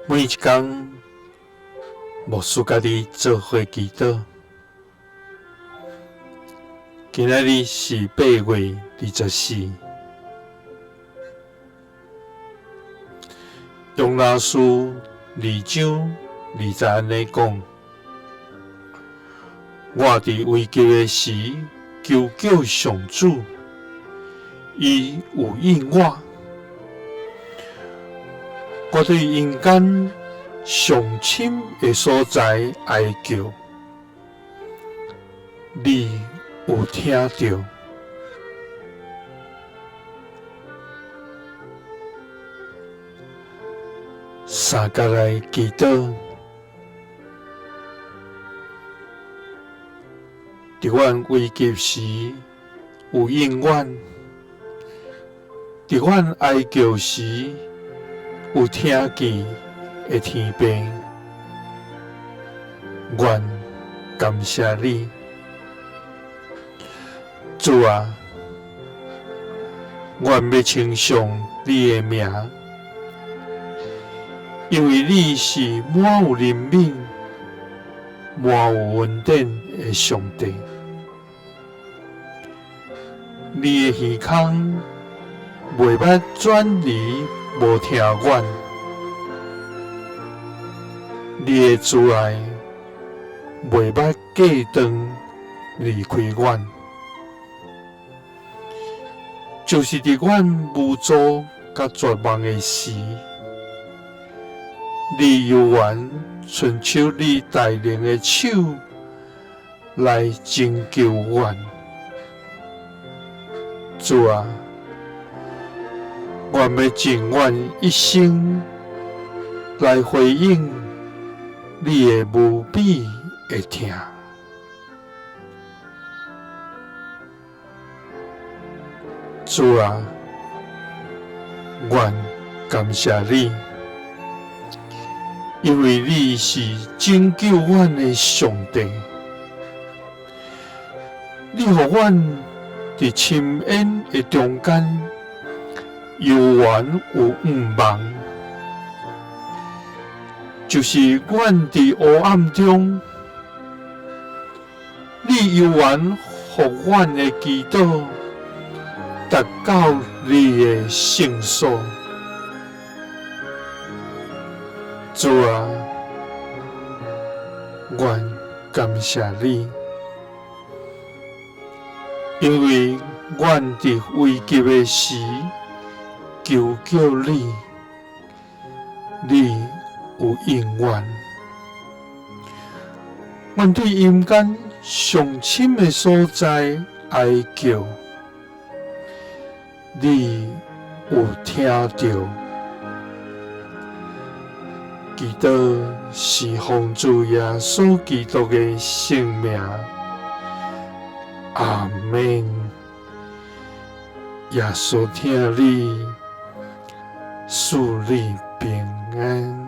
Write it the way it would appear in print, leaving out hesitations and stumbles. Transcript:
每一工，牧師佮你做伙祈禱。今仔日是8月24，約拿書2章2節按呢講：我佇危急的時求叫上主，伊有應我。我對陰間上深的所在哀叫，你有聽著。相佮來祈禱，佇阮危急時有應阮。佇阮哀叫時，有聽見的天父，阮感謝你，主啊，阮欲稱頌你的名，因為你是滿有憐憫、滿有恩典的上帝。你的耳孔袂捌轉離無聽阮，你的慈愛袂捌隔斷離開阮，就是佇阮無助佮絕望的時，你猶原伸出你大能的手來拯救阮。主啊，阮欲盡阮一生來回應你的無比的疼。主啊，阮感謝你，因為你是拯救阮的上帝，你予阮佇深淵的中間，猶原有向望，就是阮佇黑暗中，你猶原予阮的祈禱達到你的聖所。主啊，阮感謝你。因為阮佇危急的時求叫你，你有應阮。阮對陰間上深的所在哀叫，你有聽著。祈禱是奉主耶穌基督的聖名，阿們。耶穌疼你，賜你平安。